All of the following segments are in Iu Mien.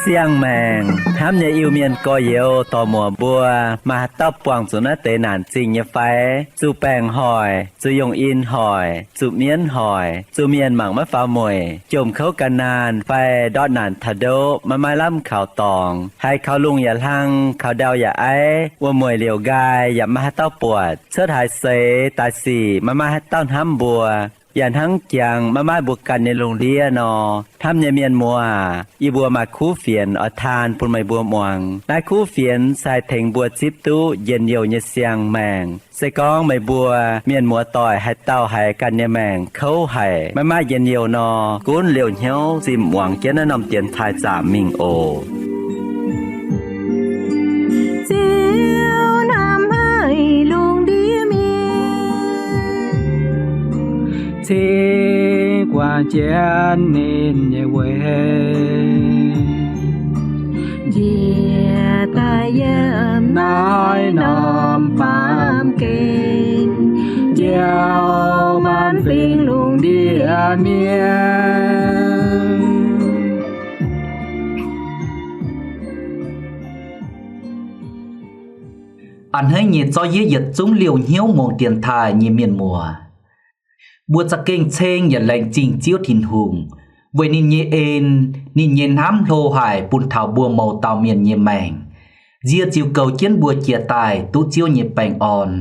Siang-maengc hnamv nyei Iu-Mienh gorx-youz dorc-muoc mbuo, maaih haaix dauh buangh zuqc naaiv deix naanc zingh nyei fai? Zuqc baengc hoic, zuqc yungh in hoic, zuqc mienv hoic, zuqc mienh mangc maiv faaux mueic, jomc kouv gan naanh fai ndortv naanc taux ndoqv maiv maaih lamh kaux dorngx, haiz kaux lungh yaac hlang, kaux ndau yaac aiv, wuom-mueic liouc nqaai yaac maiv maaih haaix dauh buatc, cuotv haaix seix daaih sic maiv maaih haaix dauh hnamv mbuo, yaac hnangv jangx maiv maaih mbuo ganh nyei lungh ndiev nor, hnamv nyei mienh muoz aac, yie mbuo maaih kuv fienx oix taan bun meih mbuo muangx. Naaiv kuv fienx se haih tengx mbuo zipv duqv njien-youh nyei siang-maengc. Se gorngv meih mbuo mienh muoz-doic haaix dauh haiz ganh nyei maengc kouv haic, maiv maaih njien-youh nor, gunv liouh hnyouv zinh muangx jienv naaiv norm dienx taaih zaamc mingh oc. Ziouv hnamv haic lungh ndiev mienh, cingx guangc jienv ninh nyei weic, njiec daaih yiem naaiv norm baamh gen, njoux maanc fingx lungh ndiev mienh. A'hneiv nyei zorqv yiev yietc zungv liouh hnyouv mungh dienx taaih nyei mienh muoz, mbuo za'gengh ceng yaac laengz zingh Ziouv Tin-Hungh weic ninh nyei en, ninh nyei hnamv hlo haic bun taux mbuo mouz dauh mienh nyei maengc, nzie ziux goux jienv mbuo jiex daaih duqv Ziouv nyei baengh orn,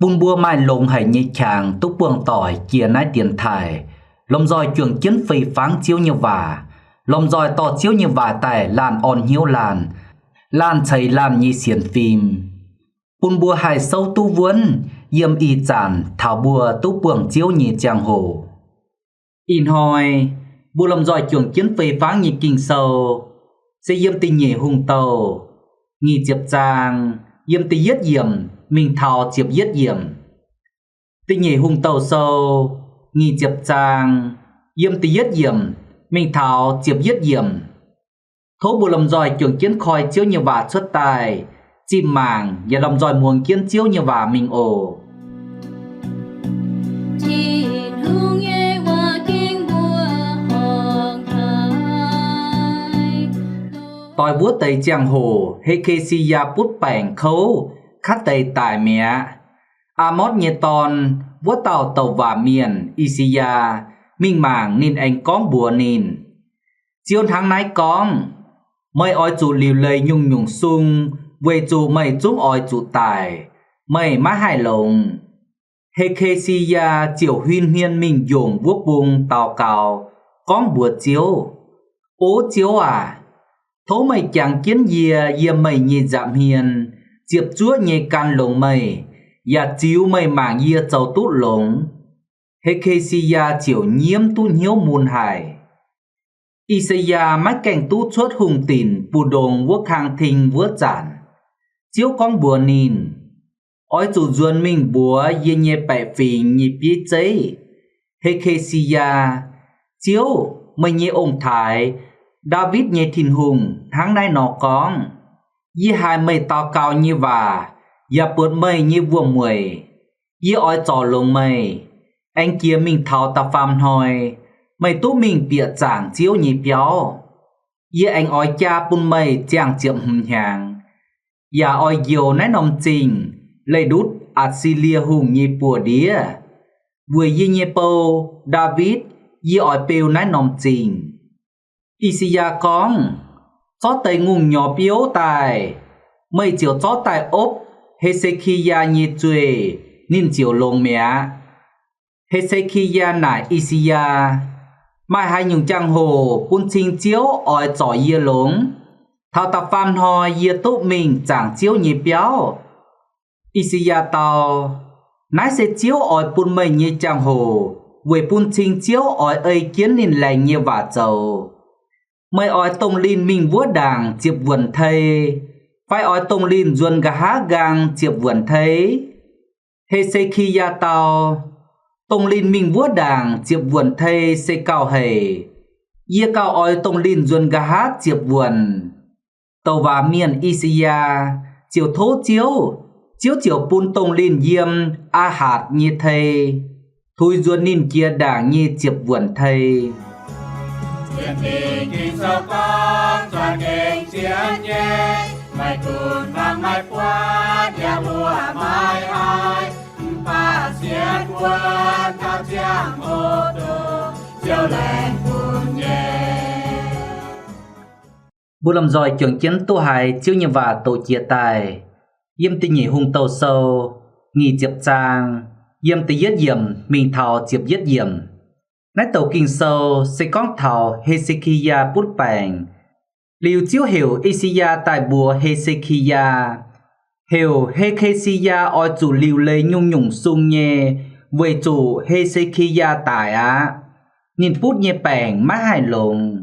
bun mbuo maaih longx haic nyei qangx duqv buangh doic jiex naaiv dienx taaih, lomh nzoih juangc jienv fei fangv Ziouv nyei waac, lomh nzoih dorh Ziouv nyei waac daaih laanh orn hnyouv laanh, laanh ceix laanh nyei sienx fim, bun mbuo haih souv duqv wuonv yiem ih zanc taux mbuo duqv buangh Ziouv nyei ziangh hoc. Ih hnoi mbuo lomh nzoih juangc jienv fei fangv nyei Ging-Sou se yiem Da'nyeic Hungh Douh nyic ziepc zaang, yiem da'yietv yiemc mingh taux ziepc yietv yiemc. Da'nyeic Hungh Douh Sou nyic ziepc zaang, yiem da'yietv yiemc mingh taux ziepc yietv yiemc. Tov mbuo lomh nzoih juangc jienv koi Ziouv nyei waac cuotv daaih, zinh mangc yaac lomh nzoih muangx jienv Ziouv nyei waac mingh oc. Tin-Hungh nyei waac ging mbuo horngc haic. Doix wuov deix ziangh hoc, He^ke^si^yaa butv baengc kouv katv deix daic mi'aqv. Aa^motv nyei dorn, wuov dauh douc waac mienh, I^saa^yaa, mingh mangc ninh aengx gorngv mbuox ninh, Ziouv hnangv naaiv gorngv, Meih oix zuqc liuc leiz nyungc-nyungc sung, weic zuqc meih zungv oix zuqc daic. Meih maiv haih longx. He^ke^si^yaa ziouc huin hmien mingh njongc wuov bung daux gaux, gorngv mbuox Ziouv, O Ziouv aac, tov meih jangx jienv yie yiem meih nyei nza'hmien ziepc zuoqv nyei gan longx meih, yaac ziux meih mangc yie zoux duqv longx. He^ke^si^yaa ziouc nyiemv duqv hnyouv mun haic. I^saa^yaa maiv gaengh duqv cuotv hungh dinc mbu'ndongx wuov kang ting wuov zanc, Ziouv gorngv mbuox ninh, Oix zuqc nzuonx mingh mbuox yie nyei baeqc fingx nyei bieiv zeiv, He^ke^si^yaa, Ziouv, meih nyei ong-taaix, Ndaawitv nyei Tin-Hungh, hnangv naaiv nor gorngv, Yie haiz meih daux gaux nyei waac yaac buatc meih nyei wuom-mueic. Yie oix zorc longx meih, aengx jiex mingh taux da'faam hnoi, meih duqv mingh bieqc zaangc Ziouv nyei biauv. Yie aengx oix jaa bun meih ziangh ziepc hmz hnyangx, yaac oix njoux naaiv norm zingh leih ndutv Atc^si^lie Hungh nyei buoz-ndiev weic yie nyei bou, Ndaawitv. Yie oix beu naaiv norm zingh. I^saa^yaa gorngv, Zorqv deix ngongh nyorx biouv daaih, meih ziouc zorqv daaih opv He^se^ki^yaa nyei zueih, ninh ziouc longx mi'aqv. He^se^ki^yaa naaic I^saa^yaa, Maaih haaix nyungc jangx-hoc bun cing Ziouv oix zorc yie longx, taux da'faam hnoi yie duqv mingh zaangc Ziouv nyei biauv? I^saa^yaa dau, Naaiv se Ziouv oix bun meih nyei jangx-hoc weic bun cing Ziouv oix ei jienv ninh laengz nyei waac zoux. Meih oix dongh linh mingh wuov ndaangc ziepc wuonc tei, fai oix dongh linh nzuonx nqa'haav nqaang ziepc wuonc tei? He^se^ki^yaa dau, Dongh linh mingh wuov ndaangc ziepc wuonc tei se gauh haic. Yie gauh oix dongh linh nzuonx nqa'haav ziepc wuonc. Douc waac mienh I^saa^yaa ziouc tov Ziouv, Ziouv ziouc bun dongh linh yiem Aa^hatc nyei tei, tuix nzuonx ninh jiex ndaangc nyei ziepc wuonc tei. Mbuo lomh nzoih juangc jienv duqv haiz Ziouv nyei waac doqc jiez daaih, yiem Da'nyeic Hungh Douh Sou nyic ziepc zaang, yiem da'yietv yiemc mingh taux ziepc yietv yiemc. Naaiv douc Ging-Sou se gorngv taux He^se^ki^yaa butv baengc. Liuz Ziouv heuc I^saa^yaa daaih mbuox He^se^ki^yaa, heuc He^ke^si^yaa oix zuqc liuc leih nyungc-nyungc sung nyei, weic zuqc He^se^ki^yaa daic aqv. Ninh butv nyei baengc maiv haih longx.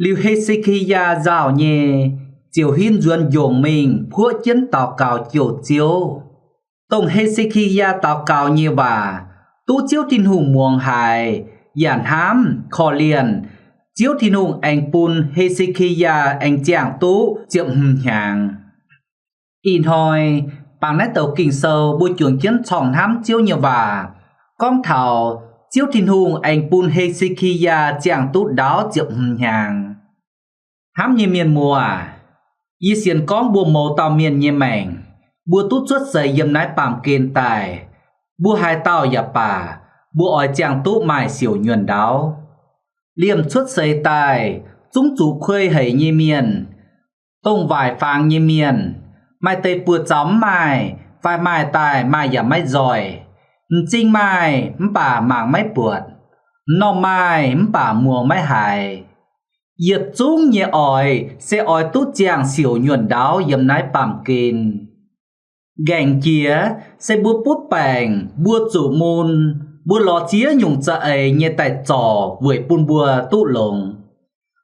Liuz He^se^ki^yaa nzauh nyei, ziouc huin nzuonx njongc mingh puoqv jienv daux gaux jouh Ziouv. Dongh He^se^ki^yaa daux gaux nyei waac duqv Ziouv Tin-Hungh muangx haiz yaac hnamv korv-lienh. Ziouv Tin-Hungh aengx bun He^se^ki^yaa aengx ziangh duqv ziepc hmz hnyangx. Ih hnoi, bangc naaiv douc Ging-Sou mbuo juangc jienv corngh hnamv Ziouv nyei waac gorngv taux Ziouv Tin-Hungh aengx bun He^se^ki^yaa ziangh duqv ndaauv ziepc hmz hnyangx. Hnamv nyei mienh muoz, yie sienx gorngv mbuo mouz dauh mienh nyei maengc, mbuo duqv cuotv seix yiem naaiv baamh gen daaih, mbuo haaix dauh yaac baac, mbuo oix ziangh duqv maaih siouc nyuonh ndaauv. Liemh cuotv seix daaih, zungv zuqc kuei haic nyei mienh, dongh waaic fangx nyei mienh, maaih deix buoz-zaux mv maaih, fai maaih daaih maaih yaac maiv nzoih, m'zing maaih mv baac mangc maiv buatc, m'normh maaih mv baac muangx maiv haiz. Yietc zungv nyei oix se oix duqv ziangh siouc nyuonh ndaauv yiem naaiv baamh gen. Nqaengc jiex se mbuo butv baengc, mbuo zuqc mun, mbuo lorz ziex nyungc za'eix nyei daaih zorc weic bun mbuo duqv longx.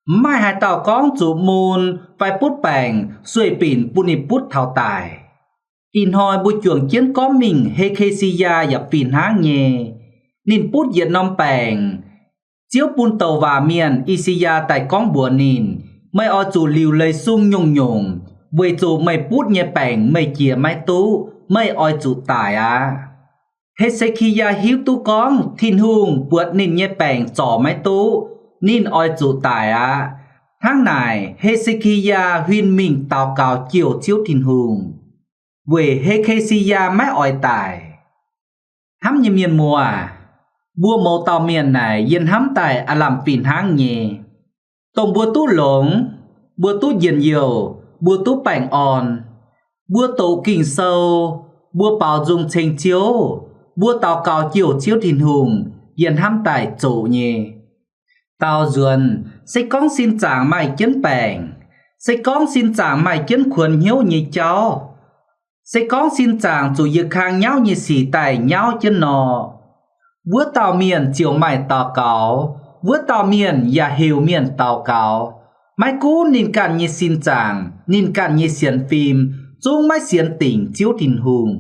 Mv maaih haaix dauh gorngv zuqc mun fai butv baengc sueih-binc bun ninh butv taux daic. Ih hnoi mbuo juangc jienv gorngv mingh He^ke^si^yaa yaac fih hnangv nyei. Ninh butv yietc norm baengc. Ziouv bun douc waac mienh I^saa^yaa daaih gorngv mbuox ninh, meih oix zuqc liuc leiz sung nyungc-nyungc, weic zuqc meih butv nyei baengc meih jiex maiv duqv, meih oix zuqc daic aqv. He^se^ki^yaa hiuv duqv gorngv Tin-Hungh buatc ninh nyei baengc zorc maiv duqv, ninh oix zuqc daic aqv. Hnangv naaic, He^se^ki^yaa huin mingh daux gaux jouh Ziouv Tin-Hungh, weic He^ke^si^yaa maiv oix daic. Hnamv nyei mienh muoz, mbuo mouz dauh mienh naaic yie hnamv daaih aav lamh fih hnangv nyei. Dongh mbuo duqv longx, mbuo duqv njien-youh, mbuo duqv baengh orn, mbuo doqc Ging-Sou, mbuo baaux nzung ceng Ziouv, mbuo daux gaux jouh Ziouv Tin-Hungh, yie hnamv daaih zoqc nyei. Daaux nzuonx, se gorngv sin zaangc maaih jienv baengc, se gorngv sin zaangc maaih jienv kuonx hnyouv nyei jauv, se gorngv sin zaangc zuqc yietc kang nyauv nyei sic daaih nyauv jienv nor, wuov dauh mienh ziouc maaih daux gaux, wuov dauh mienh yaac heuc mienh daux gaux. Maiv gunv ninh ganh nyei sin zaangc, ninh ganh nyei sienx fim, zungv maiv sienx dingc Ziouv Tin-Hungh.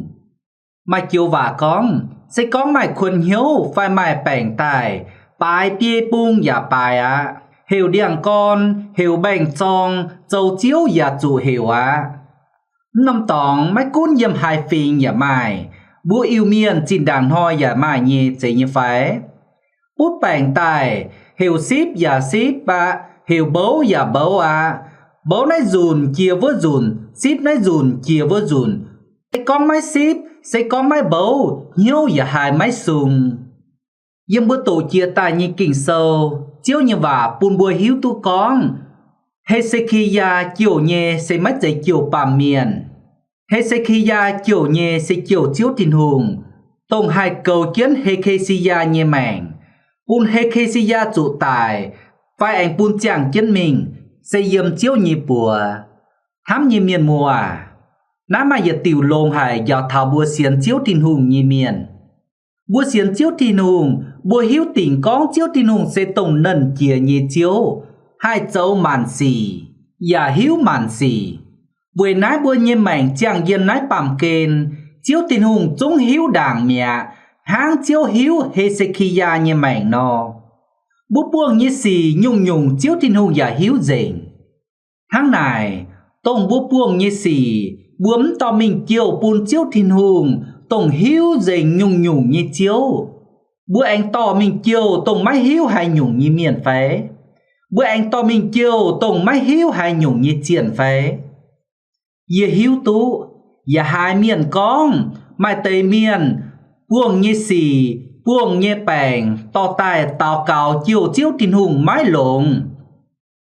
Maaih joux waac gorngv, se gorngv maaih kuonx hnyouv fai maaih baengc daaih, baaix biei bung yaac baaix aqv. Heuc ndiangx-gorn, heuc mbaengx-zorng, zoux ziouv yaac zuqc heuc aqv. Mv norm dorngx maiv gunv yiem haaix fingx yaac maaih, mbuo Iu-Mienh zinh ndaangc hnoi yaac maaih nyei, zeiz nyei fai? Butv baengc daaih, heuc sipv yaac sipv aqv, heuc mbouv yaac mbouv aqv. Mbouv naaiv nzunc jiex wuov nzunc, sipv naaiv nzunc jiex wuov nzunc. Se gorngv maiv sipv, se gorngv maiv mbouv, hnyouv yaac haiz maiv sung. Yiem mbuo doqc jiex daaih nyei Ging-Sou, Ziouv nyei waac bun mbuo hiuv duqv gorngv, He^se^ki^yaa jouh nyei se maiv zeiz jouh baamh mienh. He^se^ki^yaa jouh nyei se jouh Ziouv Tin-Hungh, dongh haih goux jienv He^ke^si^yaa nyei maengc, bun He^ke^si^yaa zuqc daic fai aengx bun ziangh jienv mingh, se yiem Ziouv nyei buoz. Hnamv nyei mienh muoz aac, naaiv maaih yietc diuc longx haic njaaux taux mbuo sienx Ziouv Tin-Hungh nyei mienh. Mbuo sienx Ziouv Tin-Hungh, mbuo hiuv dingc gorngv Ziouv Tin-Hungh se dongh Nernh Jiex nyei Ziouv, haih zoux maanc sic, yaac hiuv maanc sic. Weic naaiv mbuo nyei maengc ziangh yiem naaiv baamh gen, Ziouv Tin-Hungh zungv hiuv ndaangc mi'aqv, hnangv Ziouv hiuv He^se^ki^yaa nyei maengc nor. Mbuo buangh nyei sic nyungc-nyungc Ziouv Tin-Hungh yaac hiuv nzengc. Hnangv naaic, dongh mbuo buangh nyei sic mbuo mv dorh mingh jouh bun Ziouv Tin-Hungh, dongh hiuv nzengc nyungc-nyungc nyei Ziouv, mbuo aengx dorh mingh jouh dongh maiv hiuv haaix nyungc nyei mienh fai? Mbuo aengx dorh mingh jouh dongh maiv hiuv haaix nyungc nyei zienh fai? Yie hiuv duqv, yaac haiz mienh gorngv maaih deix mienh buangh nyei sic, buangh nyei baengc dorh daaih daux gaux jouh Ziouv Tin-Hungh maiv longx.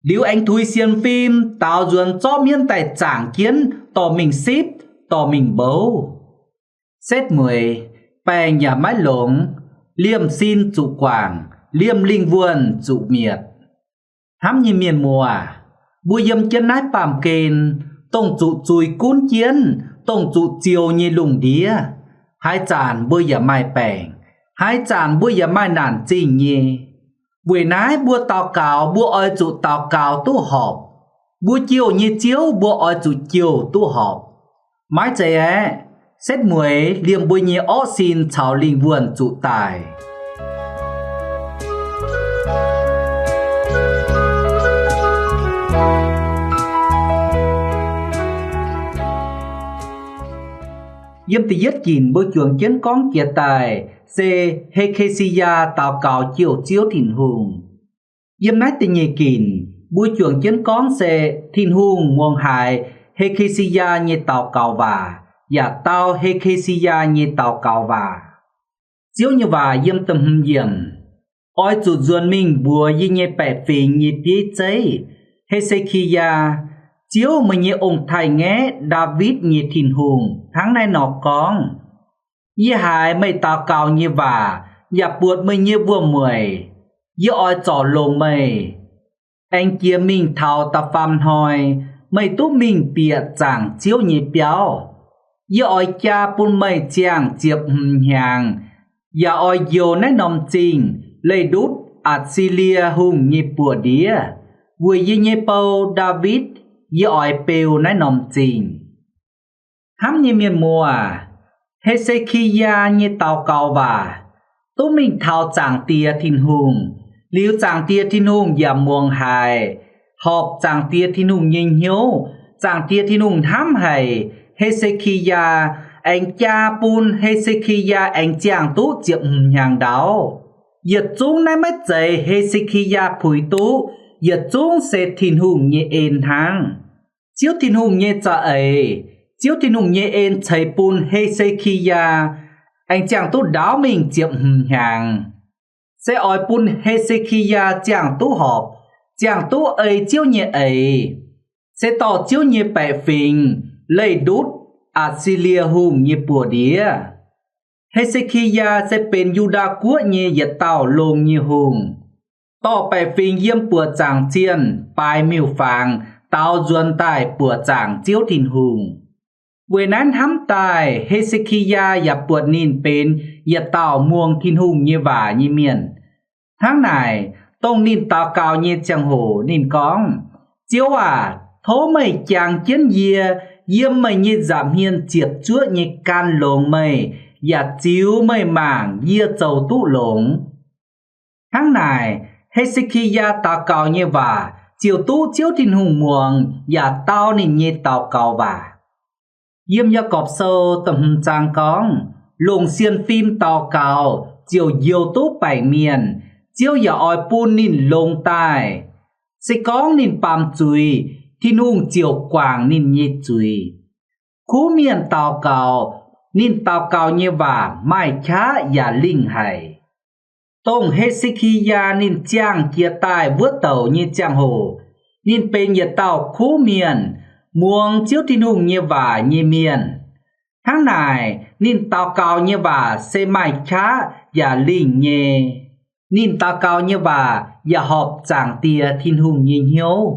Liuz aengx tuix sienx fim daaux nzuonx zorqv mienv daaih zaangc jienv dorh mingh sipv, dorh mingh mbouv. Setv mueiz, baengc yaac maiv longx, liemh sin zuqc guangc, liemh lingh wuonh zuqc mietc. Hnamv nyei mienh muoz, mbuo yiem jienv naaiv baamh gen, dongh zuqc zuiz gunv jienv, dongh zuqc zioux nyei lungh ndiev, haaix zanc mbuo yaac maaih baengc, haaix zanc mbuo yaac maaih naanc zingh nyei. Weic naaiv mbuo daux gaux mbuo oix zuqc daux gaux duqv horpc. Mbuo jouh nyei Ziouv mbuo oix zuqc jouh duqv horpc. Maiv zeiz aeqv, setv mueiz liemh mbuo nyei orqv sin caux lingh wuonh zuqc daic. Yiem da'yietv ginc mbuo juangc jienv gorngv jiex daaih se He^ke^si^yaa daux gaux jouh Ziouv Tin-Hungh. Yiem naaiv da'nyeic ginc mbuo juangc jienv gorngv se Tin-Hungh muangx haiz He^ke^si^yaa nyei daux gaux waac yaac dau He^ke^si^yaa nyei daux gaux waac. Ziouv nyei waac yiem da'hmz yiemc, oix zuqc nzuonx mingh mbuox yie nyei baeqc fingx nyei bieiv zeiv, He^se^ki^yaa, Ziouv, meih nyei ong-taaix-ngaeqv, Ndaawitv nyei Tin-Hungh, hnangv naaiv nor gorngv, Yie haiz meih daux gaux nyei waac yaac buatc meih nyei wuom-mueic. Yie oix zorc longx meih, aengx jiex mingh taux da'faam hnoi meih duqv mingh bieqc zaangc Ziouv nyei biauv. Yie oix jaa bun meih ziangh ziepc hmz hnyangx, yaac oix njoux naaiv norm zingh leih ndutv Atc^si^lie Hungh nyei buoz-ndiev. Weic yie nyei bou, Ndaawitv, yie oix beu naaiv norm zingh. Hnamv nyei mienh muoz, He^se^ki^yaa nyei daux gaux waac duqv mingh taux Zaangc Diex Tin-Hungh. Liuz Zaangc Diex Tin-Hungh yaac muangx haiz, horpc Zaangc Diex Tin-Hungh nyei hnyouv. Zaangc Diex Tin-Hungh hnamv haic He^se^ki^yaa, aengx jaa bun He^se^ki^yaa aengx ziangh duqv ziepc hmz hnyangx ndaauv. Yietc zungv naaiv maiv zeiz He^se^ki^yaa puix duqv, yietc zungv se Tin-Hungh nyei en hnangv. Ziouv Tin-Hungh nyei za'eix, Ziouv Tin-Hungh nyei en ceix bun He^se^ki^yaa aengx ziangh duqv ndaauv mingh ziepc hmz hnyangx, se oix bun He^se^ki^yaa ziangh duqv horpc, ziangh duqv ei Ziouv nyei eix, se dorh Ziouv nyei baeqc fingx leih ndutv Atc^si^lie Hungh nyei buoz-ndiev. He^se^ki^yaa se benx Yu^ndaa Guoqv nyei yietc dauh longx nyei hungh, dorh baeqc fingx yiem buoqc zaangc zienh baaix miuc-fangx daaux nzuonx daaih buoqc zaangc Ziouv Tin-Hungh. Weic naaiv hnamv daaih He^se^ki^yaa yaac buatc ninh benx yietc dauh muangx Tin-Hungh nyei waac nyei mienh. Hnangv naaic, dongh ninh daux gaux nyei ziangh hoc ninh gorngv, Ziouv aac, tov meih jangx jienv yie yiem meih nyei nza'hmien ziepc zuoqv nyei gan longx meih, yaac ziux meih mangc yie zoux duqv longx. Hnangv naaic, He^se^ki^yaa daux gaux nyei waac ziouc duqv Ziouv Tin-Hungh muangx yaac dau ninh nyei daux gaux waac. Yiem Yaagorpc Sou da'hmz zaang gorngv, longc sienx fim daux gaux ziouc njoux duqv baengc mienh, Ziouv yaac oix bun ninh longx daaih. Se gorngv ninh baamz zuiz, Tin-Hungh ziouc guangc ninh nyei zuiz. Kuv mienh daux gaux, ninh daux gaux nyei waac maaih qaqv yaac lingh haic. Dongh He^se^ki^yaa ninh ziangh jiez daaih wuov douc nyei ziangh hoc, ninh benx yietc dauh kuv mienh, muangx Ziouv Tin-Hungh nyei waac nyei mienh. Hnangv naaic, ninh daux gaux nyei waac se maaih qaqv yaac lingh nyei. Ninh daux gaux nyei waac yaac horpc Zaangc Diex Tin-Hungh nyei hnyouv.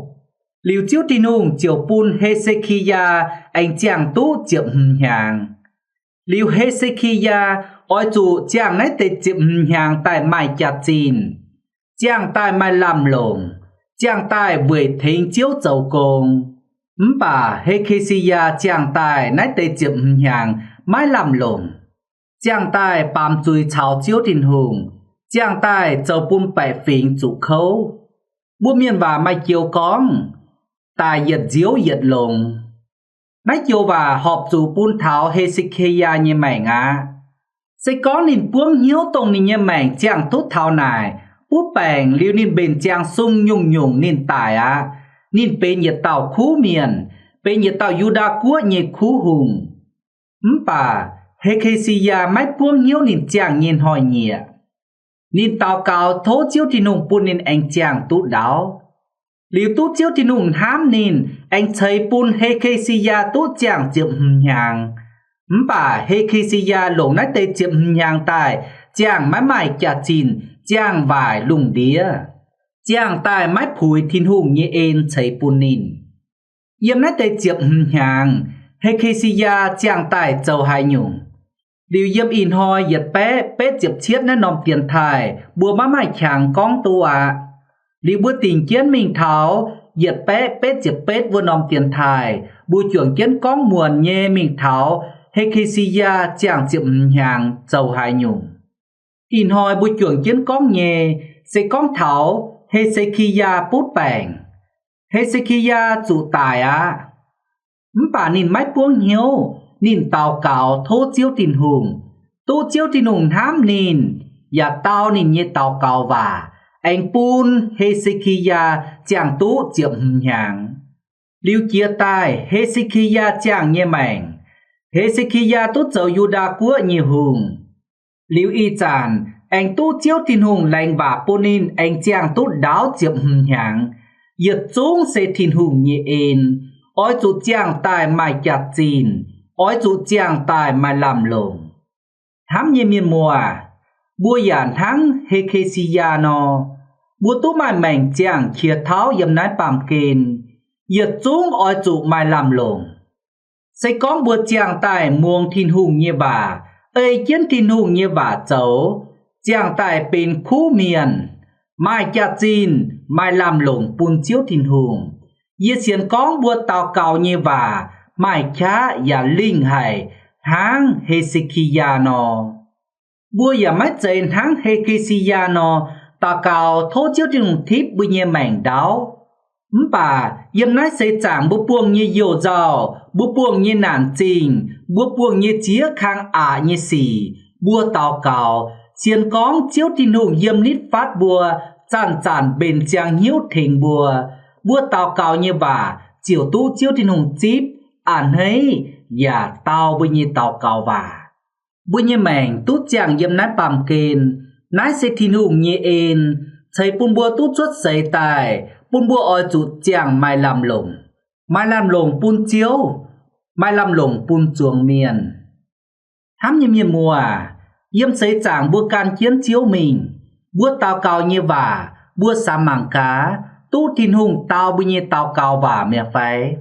Liuz Ziouv Tin-Hungh ziouc bun He^se^ki^yaa aengx ziangh duqv ziepc hmz hnyangx. Liuz He^se^ki^yaa oix zuqc ziangh naaiv deix ziepc hmz hnyangx daaih maaih jaax-zinh, ziangh daaih maaih lamh longc, ziangh daaih weic tengx Ziouv zoux gong. Mv baac He^ke^si^yaa ziangh daaih naaiv deix ziepc hmz hnyangx maiv lamh longc, ziangh daaih baamz zuiz caux Ziouv Tin-Hungh, ziangh daaih zoux bun baeqc fingx zuqc kouv. Mbuo mienh waac maaih joux gorngv, daic yietc nziouv yietc longx. Naaiv joux waac horpc zuqc bun taux He^se^ki^yaa nyei maengc aqv. Se gorngv ninh buangv hnyouv dongh ninh nyei maengc ziangh duqv taux naaic, butv baengc liuz ninh mbenc ziangh sung nyungc-nyungc ninh daic aqv. Ninh benx yietc dauh kuv mienh, benx yietc dauh Yu^ndaa Guoqv nyei kuv hungh. Mv baac He^ke^si^yaa maiv buangv hnyouv ninh ziangh nyei hnoi-nyieqc. Ninh daux gaux tov Ziouv Tin-Hungh bun ninh aengx ziangh duqv ndaauv. Liuz duqv Ziouv Tin-Hungh hnamv ninh, aengx ceix bun He^ke^si^yaa duqv ziangh ziepc hmz hnyangx. Mv baac He^ke^si^yaa longc naaiv deix ziepc hmz hnyangx daaih ziangh maiv maaih jaax-zinh, ziangh waaic lungh ndiev, ziangh daaih maiv puix Tin-Hungh nyei en ceix bun ninh. Yiem naaiv deix ziepc hmz hnyangx, He^ke^si^yaa ziangh daaih zoux haaix nyungc? Liuz yiem ih hnoi yietc baeqv betv ziepc cietv naaiv norm dienx taaih mbuo maiv maaih qangx gorngv duqv aqv. Liuz mbuo dingc jienv mingh taux yietc baeqv betv ziepc betv wuov norm dienx taaih, mbuo juangc jienv gorngv muonc nyei mingh taux He^ke^si^yaa ziangh ziepc hmz hnyangx zoux haaix nyungc. Ih hnoi mbuo juangc jienv gorngv nyei se gorngv taux He^se^ki^yaa butv baengc. He^se^ki^yaa zuqc daic aqv. Mv baac ninh maiv buangv hnyouv. Ninh daux gaux tov Ziouv Tin-Hungh, duqv Ziouv Tin-Hungh hnamv ninh, yaac dau ninh nyei daux gaux waac, aengx bun He^se^ki^yaa ziangh duqv ziepc hmz hnyangx. Liuz jiex daaih He^se^ki^yaa ziangh nyei maengc. He^se^ki^yaa duqv zoux Yu^ndaa Guoqv nyei hungh. Liuz ih zanc aengx duqv Ziouv Tin-Hungh laengz waac bun ninh aengx ziangh duqv ndaauv ziepc hmz hnyangx. Yietc zungv se Tin-Hungh nyei en, oix zuqc ziangh daaih maaih jaax-zinh, oix zuqc ziangh daaih maaih lamh longc. Hnamv nyei mienh muoz, mbuo yaac hnangv He^ke^si^yaa nor, mbuo duqv maaih maengc ziangh qiex tauv yiem naaiv baamh gen, yietc zungv oix zuqc maaih lamh longc. Se gorngv mbuo ziangh daaih muangx Tin-Hungh nyei waac, ei jienv Tin-Hungh nyei waac zoux, ziangh daaih benx kuv mienh, maaih jaax-zinh, maaih lamh longc bun Ziouv Tin-Hungh, yie sienx gorngv mbuo daux gaux nyei waac maaih qaqv yaac lingh haic hnangv He^se^ki^yaa nor. Mbuo yaac maiv zeiz hnangv He^ke^si^yaa nor, daux gaux tov Ziouv Tin-Hungh tipv mbuo nyei maengc ndaauv. Mv baac yiem naaiv seix zaangc mbuo buangh nyei youh nzauh, mbuo buangh nyei naanc zingh, mbuo buangh nyei ziex kang aqc nyei sic, mbuo daux gaux, sienx gorngv Ziouv Tin-Hungh yiem nitv fatv mbuo, zanc-zanc mbenc ziangx hnyouv tengx mbuo. Mbuo daux gaux nyei waac ziouc duqv Ziouv Tin-Hungh zipv, a'hneiv yaac dau mbuo nyei daux gaux waac. Mbuo nyei maengc duqv ziangh yiem naaiv baamh gen. Naaiv se Tin-Hungh nyei en, ceix bun mbuo duqv cuotv seix daaih, bun mbuo oix zuqc ziangh maaih lamh longc. Maaih lamh longc bun Ziouv, maaih lamh longc bun zuangx mienh. Hnamv nyei mienh muoz, yiem seix zaangc mbuo gan jienv Ziouv mingh, mbuo daux gaux nyei waac, mbuo samx mangc gaax, duqv Tin-Hungh dau mbuo nyei daux gaux waac mi'aqv fai?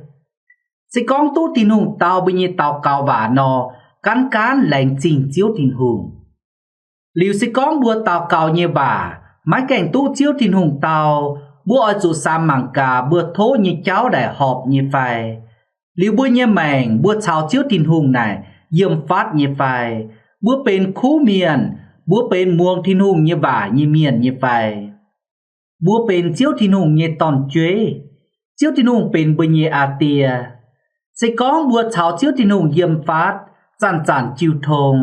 Se gorngv duqv Tin-Hungh dau mbuo nyei daux gaux waac nor, gaanv gaanv laengz zingh Ziouv Tin-Hungh. Liuz se gorngv mbuo daux gaux nyei waac maiv gaengh duqv Ziouv Tin-Hungh dau, mbuo oix zuqc samx mangc gaax mbuo tov nyei jauv naaic horpc nyei fai? Liuz mbuo nyei maengc mbuo caux Ziouv Tin-Hungh naaic yiem fatv nyei fai? Mbuo benx kuv mienh, mbuo benx muangx Tin-Hungh nyei waac nyei mienh nyei fai? Mbuo benx Ziouv Tin-Hungh nyei dorn-jueiv. Ziouv Tin-Hungh benx mbuo nyei aa Die. Se gorngv mbuo caux Ziouv Tin-Hungh yiem fatv, zanc-zanc jiu tong,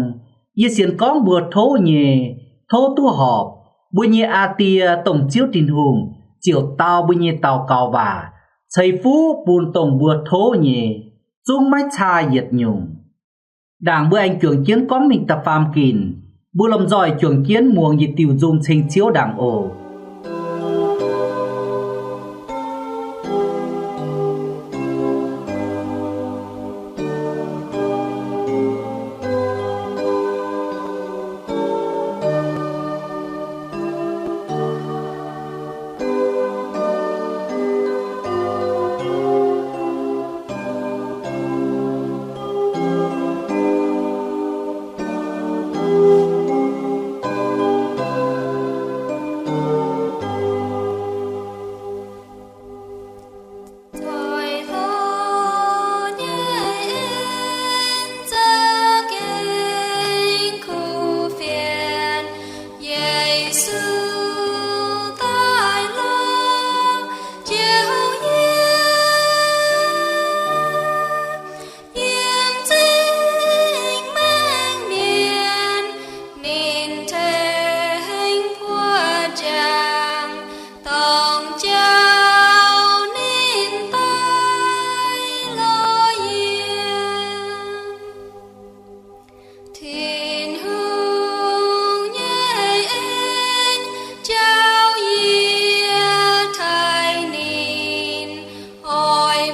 yie sienx gorngv mbuo tov nyei, tov duqv horpc, mbuo nyei aa Die dongh Ziouv Tin-Hungh ziouc dau mbuo nyei daux gaux waac, ceix fuqv bun dongh mbuo tov nyei, zungv maiv caa yietc nyungc. Ndaangc mbuo aengx juangc jienv gorngv mingh da'faam ginc, mbuo lomh nzoih juangc jienv muangx yietc diuh nzung ceng Ziouv ndaangc oc.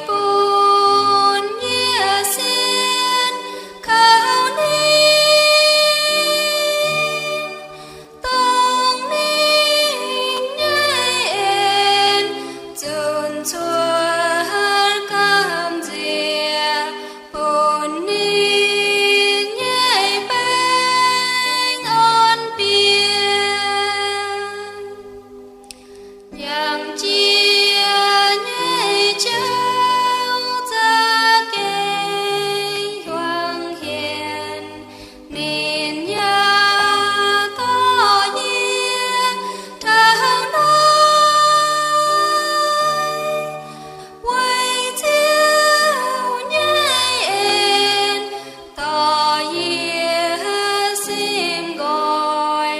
bun yie sienx kaux ninh, dongh ninh nyei en zunc cuotv gamh nziex bun ninh nyei baengh orn-bienh. Yangh jiex nyei jauv za'gengh huangx hienx, ninh yaac dorh yie taux naaiv. Weic Ziouv nyei en dorh yie simv nqoi,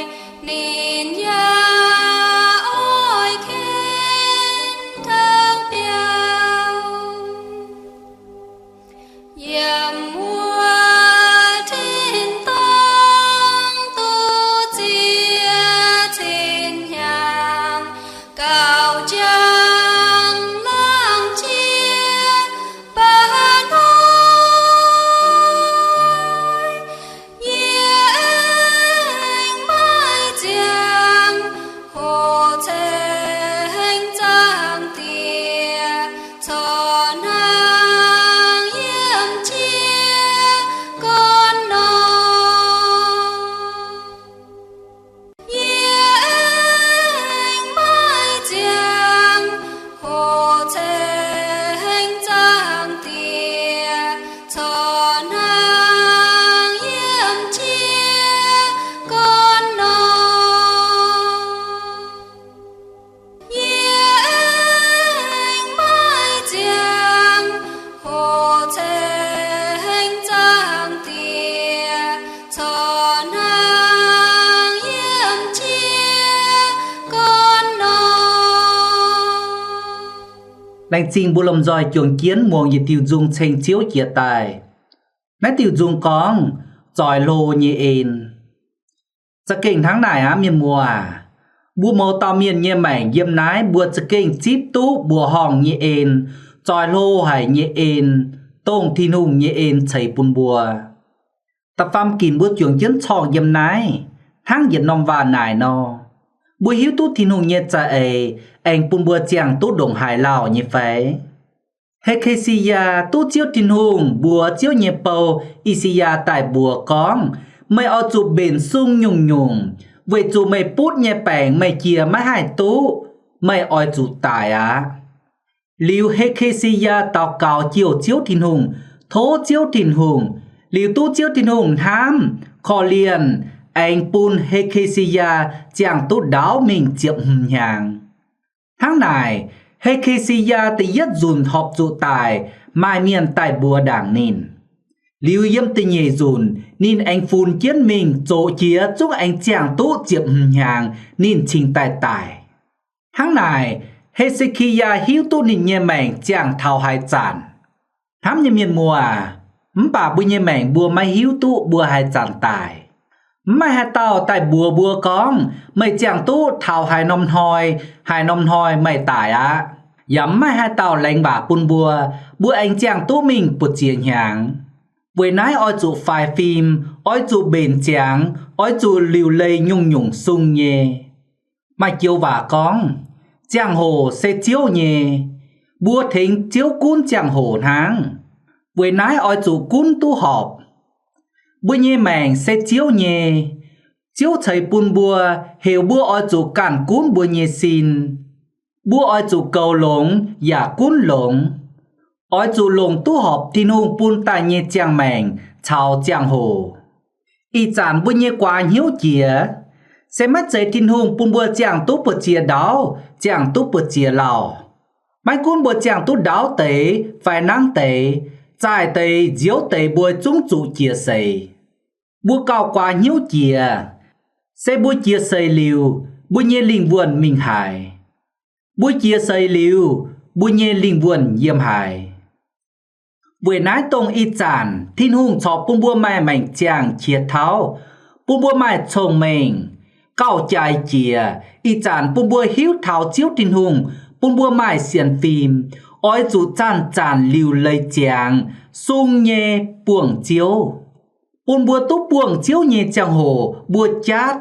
ninh yaac oix ken taux biauv. Yiem wuov tin-dorngh duqv ziex cin hnyangx, gauh jangx laangh jiex mba'hnoi. Yie aengx maiv ziangh hoc ceng Zaangc Diex corc hnangv yiem jiez gorn nor. Yie aengx maiv ziangh hoc ceng Zaangc Diex corc hnangv yiem jiez gorn nor. Yie aengx maiv ziangh hoc ceng Zaangc Diex corc hnangv yiem jiez gorn nor. Laengz zingh mbuo lomh nzoih juangc jienv muangx yietc diuh nzung ceng Ziouv jiex daaih. Naaiv diuh nzung gorngv zoix hlo nyei en. Za'gengh hnangv naaic aqv, mienh muoz aac. Mbuo mouz dauh mienh nyei maengc yiem naaiv mbuo za'gengh zipv duqv mbuoqc horngh nyei en, zoix hlo haic nyei en, dongh Tin-Hungh nyei en ceix bun mbuo. Da'faam ginc mbuo juangc jienv corngh yiem naaiv, hnangv yietc norm waac naaic nor, mbuo hiuv duqv Tin-Hungh nyei za'eix aengx bun mbuo ziangh duqv ndongc haaix lauh nyei fai? He^ke^si^yaa duqv Ziouv Tin-Hungh mbuox Ziouv nyei bou I^si^yaa daaih mbuox gorngv, Meih oix zuqc mbenc sung nyungc-nyungc, weic zuqc meih butv nyei baengc meih jiex maiv haih duqv. Meih oix zuqc daic aqv. Liuz He^ke^si^yaa daux gaux jouh Ziouv Tin-Hungh, tov Ziouv Tin-Hungh, liuz duqv Ziouv Tin-Hungh hnamv, korv-lienh, aengx bun He^ke^si^yaa ziangh duqv ndaauv mingh ziepc hmz hnyangx. Hnangv naaic, He^ke^si^yaa da'yietv nzunc horpc zuqc daic, maaih mienh daaih mbuox ndaangc ninh. Liuz yiem da'nyeic nzunc ninh aengx funx jienv mingh zoqc jiex zungv aengx ziangh duqv ziepc hmz hnyangx ninh cingx daaih daic. Hnangv naaic, He^se^ki^yaa hiuv duqv ninh nyei maengc ziangh taux haaix zanc. Hnamv nyei mienh muoz aac, mv baac mbuo nyei maengc mbuo maiv hiuv duqv mbuo haaix zanc daic. Mv maaih haaix dauh daaih mbuox mbuo gorngv meih ziangh duqv taux haaix norm hnoi, haaix norm hnoi meih daic aqv. Yaac mv maaih haaix dauh laengz waac bun mbuo, mbuo aengx ziangh duqv mingh buoz-ziex hnyangx. Weic naaiv oix zuqc faix fim, oix zuqc mbenc ziangx, oix zuqc liuc leih nyungc-nyungc sung nyei. Maaih joux waac gorngv, ziangh hoc se Ziouv nyei. Mbuo tengx Ziouv gunv ziangh hoc hnangv. Weic naaiv oix zuqc gunv duqv horpc. Mbuo nyei maengc se Ziouv nyei. Ziouv ceix bun mbuo, heuc mbuo oix zuqc ganh gunv mbuo nyei sin. Mbuo oix zuqc goux longx yaac gunv longx. Oix zuqc longc duqv horpc Tin-Hungh bun daaih nyei ziangh maengc caux ziangh hoc. Ih zanc mbuo nyei guaax hnyouv jiex, se maiv zeiz Tin-Hungh bun mbuo ziangh duqv buoz-ziex ndaauv, ziangh duqv buoz-ziex lauh. Maiv gunv mbuo ziangh duqv ndaauv deix fai nangv deix, zaah deix nziouv deix mbuo zungv zuqc jiex seix. Mbuo gauh guaax hnyouv jiex, se mbuo jiex seix liuz, mbuo nyei lingh wuonh mingh haaix. Mbuo jiex seix liuz, mbuo nyei lingh wuonh yiem haaix. Weic naaiv dongh ih zanc Tin-Hungh corc bun mbuo maaih maengc ziangh qiex tauv, bun mbuo maaih cong-mengh, gauh jaaix jiex, ih zanc bun mbuo hiuv taux Ziouv Tin-Hungh, bun mbuo maaih sienx fim, oix zuqc zanc-zanc liuc leiz ziangx sung nyei buangh Ziouv, bun mbuo duqv buangh Ziouv nyei ziangh hoc mbuo jatv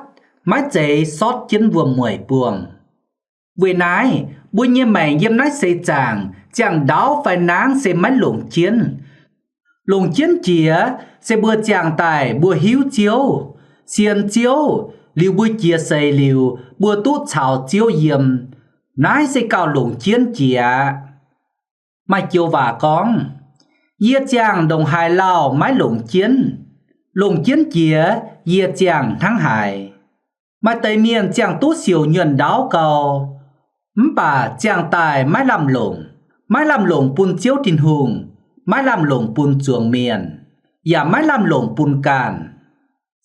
maiv zeiz sortv jienv wuom-mueic buangh. Weic naaiv, mbuo nyei maengc yiem naaiv seix zaangc ziangh ndaauv fai nangv se maiv longc jienv. Longc jienv jiex se mbuo ziangh daaih mbuo hiuv Ziouv, sienx Ziouv, liuz mbuo jiex seix liuz mbuo duqv caux Ziouv yiem. Naaiv se gauh longc jienv jiex aqv. Maaih joux waac gorngv, yie ziangh ndongc haaix lauh maiv longc jienv, longc jienv jiex yie ziangh hnangv haaix. Maaih deix mienh ziangh duqv siouc nyuonh ndaauv gau, mv baac ziangh daaih maiv lamh longc, maiv lamh longc bun Ziouv Tin-Hungh, maiv lamh longc bun zuangx mienh, yaac maiv lamh longc bun ganh.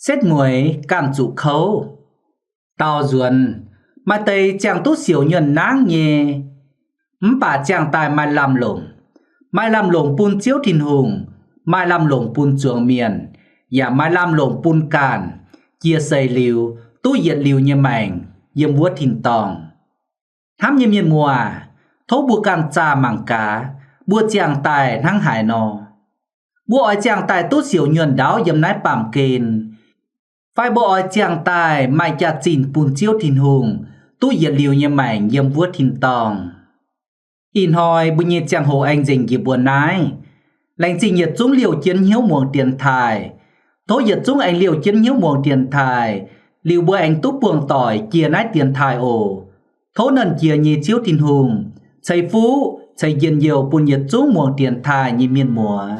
Setv mueiz ganh zuqc kouv. Daaux nzuonx, maaih deix ziangh duqv siouc nyuonh nangv nyei, mv baac ziangh daaih maaih lamh longc, maaih lamh longc bun Ziouv Tin-Hungh, maaih lamh longc bun zuangx mienh, yaac maaih lamh longc bun ganh, jiex seix liuz duqv yietc liuz nyei maengc yiem wuov tin-dorngh. Hnamv nyei mienh muoz, tov mbuo ganh zaah mangc gaax, mbuo ziangh daaih hnangv haaix nor. Mbuo oix ziangh daaih duqv siouc nyuonh ndaauv yiem naaiv baamh gen, fai mbuo oix ziangh daaih maaih jaax-zinh bun Ziouv Tin-Hungh duqv yietc liuz nyei maengc yiem wuov tin-dorngh? Ih hnoi mbuo nyei ziangh hoc aengx nzengc njiec mbuo naaiv. Laengz zingh yietc zungv liouh jienv hnyouv muangx dienx taaih. Tov yietc zungv aengx liouh jienv hnyouv muangx dienx taaih, liuz mbuo aengx duqv buangh doic jiex naaiv dienx taaih oc. Tov Nernh Jiex nyei Ziouv Tin-Hungh ceix fuqv ceix njien-youh bun yietc zungv muangx dienx taaih nyei mienh muoz.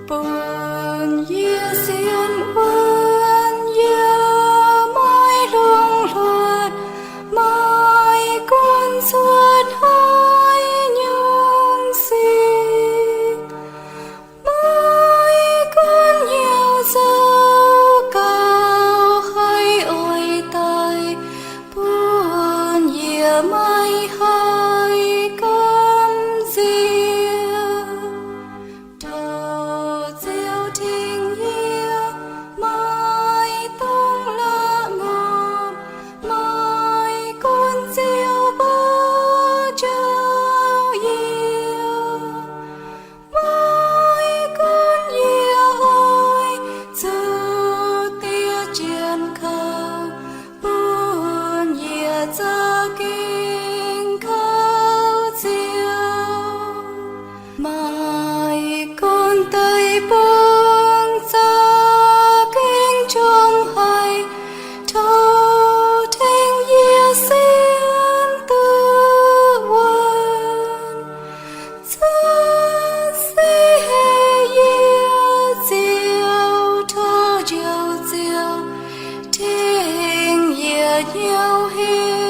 Bun yie sienx wuonv yie maiv lungh hluotv, maiv gunv cuotv haaix nyungc sic, maiv gunv hnyouv zoux gauh haih oix daaih, bun yie maiv haih gamh nziex. Tov Ziouv tengx yie, maiv dungx la'ngorpc, maiv gunv Ziouv mbuo njoux yie, maiv gunv yie oix zuqc diev jienv kouv, bun yie za'gengh kouv Ziouv. Maiv gunv deic-bung za'gengh njongc haic, tov tengx yie sienx duqv wuonv. Cuotv seix haic yie Ziouv, tov Njoux Ziouv tengx yie hnyouv hec.